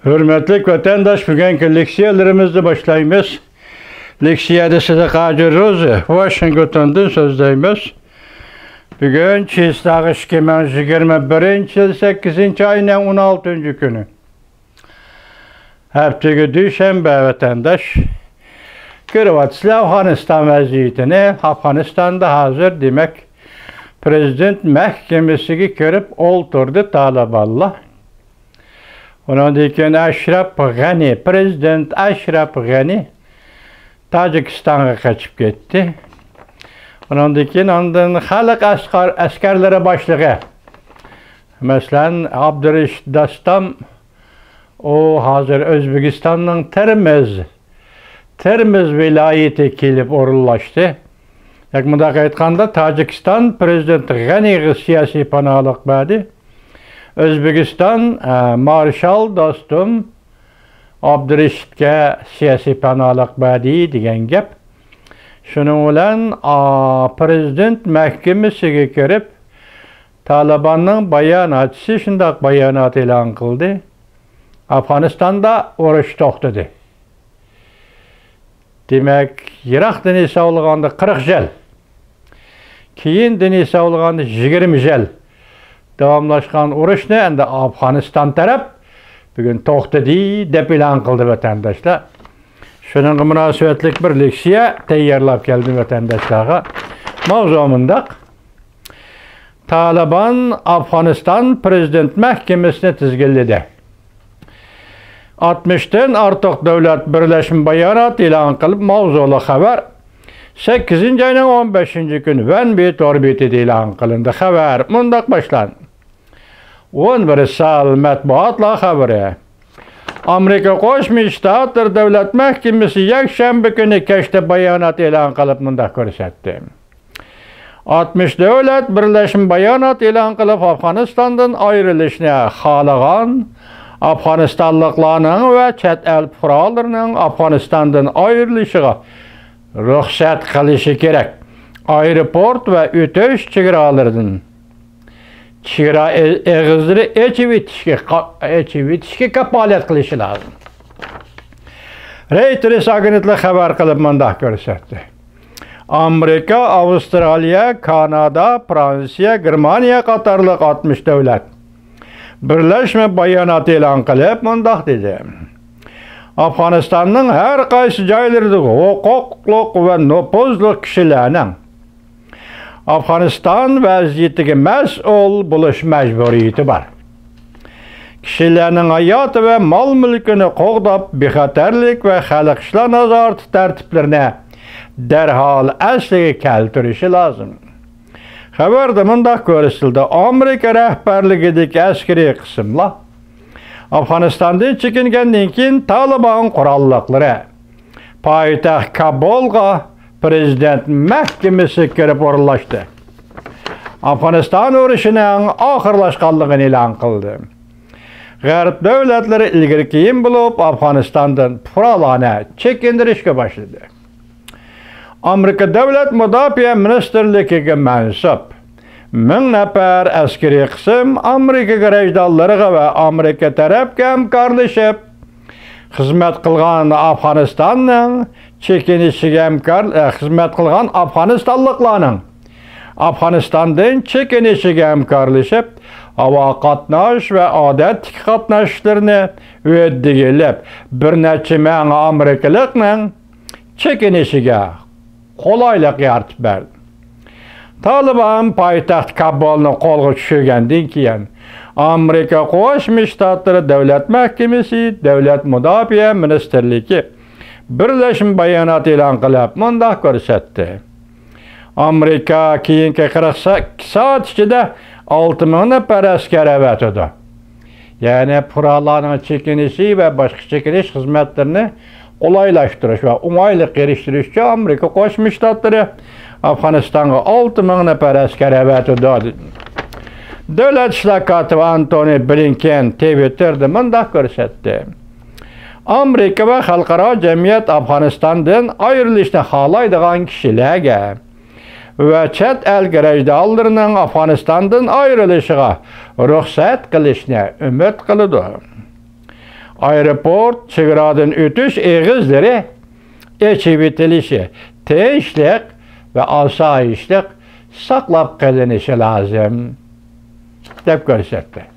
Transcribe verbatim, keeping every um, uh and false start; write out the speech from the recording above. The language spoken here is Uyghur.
ھۆرمەتلىك ۋەتەنداش، بۈگۈنكى لېكسىيەلىرىمىزنى باشلايمىز. لېكسىيەدە سىدىق ھاجى روزى، ۋاشىنگتوندىن سۆزلەيمىز. بۈگۈن چىسلاغ ئىككى مىڭ يىگىرمە بىرىنچى يىل سەككىزىنچى ئاينىڭ ئون ئالتىنچى كۈنى. ھەپتىگە دۈشەنبە، ۋەتەنداش. كۆرۈۋاتىسىلەر ئافغانىستان ۋەزىيىتىنى. ئافغانىستاندا ھازىر، دېمەك، پرېزىدېنت مەھكىمىسىگە كىرىپ ئولتۇردى تالىبانلار. ئۇنىڭدىن كېيىن ئەشرەپ غەنى، پرېزىدېنت ئەشرەپ غەنى تاجىكىستانغا قېچىپ كەتتى. ئۇنىڭدىن كېيىن ئاندىن خەلق ئەسقەر-، ئەسكەرلىرى باشلىقى، مەسىلەن، ئابدۇرېشىت داستام، ئۇ ھازىر ئۆزبېكىستاننىڭ تېرمىز، تېرمىز ۋىلايىتىگە كېلىپ ئورۇنلاشتى. ياكى مۇنداق ئېيتقاندا، تاجىكىستان پرېزىدېنتى غەنىغا سىياسىي پاناھلىق بەردى. ئۆزبېكىستان، ئە، مارشال دوستۇم ئابدۇرېشىتكە سىياسىي پاناھلىق بەردى دېگەن گەپ. شۇنىڭ بىلەن، ئا، پرېزىدېنت مەھكىمىسىگە كىرىپ، تالىباننىڭ باياناتچىسى شۇنداق بايانات ئېلان قىلدى: ئافغانىستاندا ئۇرۇش توختىدى. دېمەك، يىراقتىن ھېسابلىغاندا قىرىق يىل، كېيىندىن ھېسابلىغاندا يىگىرمە يىل داۋاملاشقان ئۇرۇشنى ئەمدى ئافغانىستان تەرەپ بۈگۈن توختىدى دەپ ئېلان قىلدى، ۋەتەنداشلار. شۇنىڭغا مۇناسىۋەتلىك بىر لېكسىيە تەييارلاپ كەلدىم ۋەتەنداشلارغا. ماۋزۇ مۇنداق. تالىبان ئافغانىستان پرېزىدېنت مەھكىمىسىنى تىزگىنلىدى. ئاتمىشتىن ئارتۇق دۆلەت بىرلەشمە بايانات ئېلان قىلىپ، ماۋزۇلۇق خەۋەر سەككىزىنچى ئاينىڭ ئون بەشىنچى كۈنى ۋەنبى تور بېتىدە ئېلان قىلىندى. خەۋەر مۇنداق باشلاندى. ئۇنىۋېرسال مەتبۇئاتلار خەۋىرى. ئامېرىكا قوشما شتاتلىرى دۆلەت مەھكىمىسى يەكشەنبە كۈنى كەچتە بايانات ئېلان قىلىپ مۇنداق كۆرسەتتى. ئاتمىش دۆلەت بىرلەشمە بايانات ئېلان قىلىپ، ئافغانىستاندىن ئايرىلىشنى خالىغان ئافغانىستانلىقلارنىڭ ۋە چەت ئەل پۇقرالىرىنىڭ ئافغانىستاندىن ئايرىلىشىغا رۇخسەت قىلىشى كېرەك. ئايروپورت ۋە ئۆتۈش چېگرالىرىدىن، چېگرا ئې-، ئېغىزلىرى ئېچىۋېتىشكە قا-، ئېچىۋېتىشكە كاپالەت قىلىشى لازىم. رەيتېرس ئاگېنتلىقى خەۋەر قىلىپ مۇنداق كۆرسەتتى. ئامېرىكا، ئاۋسترالىيە، كانادا، فرانسىيە، گېرمانىيە قاتارلىق ئاتمىش دۆلەت بىرلەشمە بايانات ئېلان قىلىپ مۇنداق دېدى: ئافغانىستاننىڭ ھەر قايسى جايلىرىدا ھوقۇقلۇق ۋە نوپۇزلۇق كىشىلەرنىڭ ئافغانىستان ۋەزىيىتىگە مەسئۇل بولۇش مەجبۇرىيىتى بار. كىشىلەرنىڭ ھاياتى ۋە مال-مۈلكىنى قوغداپ، بىخەتەرلىك ۋە خەلق ئىشلار نازارىتى تەرتىپلىرىنى دەرھال ئەسلىگە كەلتۈرۈشى لازىم. خەۋەردە مۇنداق كۆرسىتىلدى: ئامېرىكا رەھبەرلىكىدىكى ئەسكىرىي قىسىملار ئافغانىستاندىن چېكىنگەندىن كېيىن، تالىبان قوراللىقلىرى پايتەخت كابۇلغا پرېزىدېنت مەھكىمىسىگە كىرىپ ئورۇنلاشتى. ئافغانىستان ئۇرۇشىنىڭ ئاخىرلاشقانلىقىنى ئېلان قىلدى. غەرب دۆلەتلىرى ئىلگىرى كېيىن بولۇپ ئافغانىستاندىن پۇقرالارنى چېكىندۈرۈشكە باشلىدى. ئامېرىكا دۆلەت مۇداپىئە مىنىستىرلىكىگە مەنسۇپ مىڭ نەپەر ئەسكىرىي قىسىم ئامېرىكا گىرەجدانلىرىغا ۋە ئامېرىكا تەرەپكە ھەمكارلىشىپ خىزمەت قىلغان ئافغانىستاننىڭ چېكىنىشىگە ھەمكار-، ئە، خىزمەت قىلغان ئافغانىستانلىقلارنىڭ ئافغانىستاندىن چېكىنىشىگە ھەمكارلىشىپ، ھاۋا قاتناش ۋە ئادەتتىكى قاتناشلىرىنى ھۆددىگە ئېلىپ، بىر نەچچە مىڭ ئامېرىكىلىقنىڭ چېكىنىشىگە قولايلىق يارىتىپ بەردى. تالىبان پايتەخت كابۇلنى قولغا چۈشۈرگەندىن كېيىن، ئامېرىكا قوشما شتاتلىرى دۆلەت مەھكىمىسى، دۆلەت مۇداپىئە مىنىستىرلىكى بىرلەشمە بايانات ئېلان قىلىپ، مۇنداق كۆرسەتتى: ئامېرىكا كېيىنكى قىرىق سەككىز سائەت ئىچىدە ئالتە مىڭ نەپەر ئەسكەر ئەۋەتىدۇ. يەنى پۇقرالارنىڭ چېكىنىشى ۋە باشقا چېكىنىش خىزمەتلىرىنى قولايلاشتۇرۇش ۋە ئوڭايلىققا ئېرىشتۈرۈش ئۈچۈن ئامېرىكا قوشما شتاتلىرى ئافغانىستانغا ئالتە مىڭ نەپەر ئەسكەر ئەۋەتىدۇ، دېدى. دۆلەت ئىشلار كاتىپى ئانتونى بلىنكېن تىۋىتتېردا مۇنداق كۆرسەتتى: ئامېرىكا ۋە خەلقئارا جەمئىيەت ئافغانىستاندىن ئايرىلىشنى خالايدىغان كىشىلەرگە ۋە چەت ئەل گىرەجدانلىرىنىڭ ئافغانىستاندىن ئايرىلىشىغا رۇخسەت قىلىشنى ئۈمىد قىلىدۇ. ئايروپورت چېگرادىن ئۆتۈش ئېغىزلىرى ئېچىۋېتىلىشى، تىنچلىق ۋە ئاسايىشلىق ساقلاپ قېلىنىشى لازىم، دەپ كۆرسەتتى.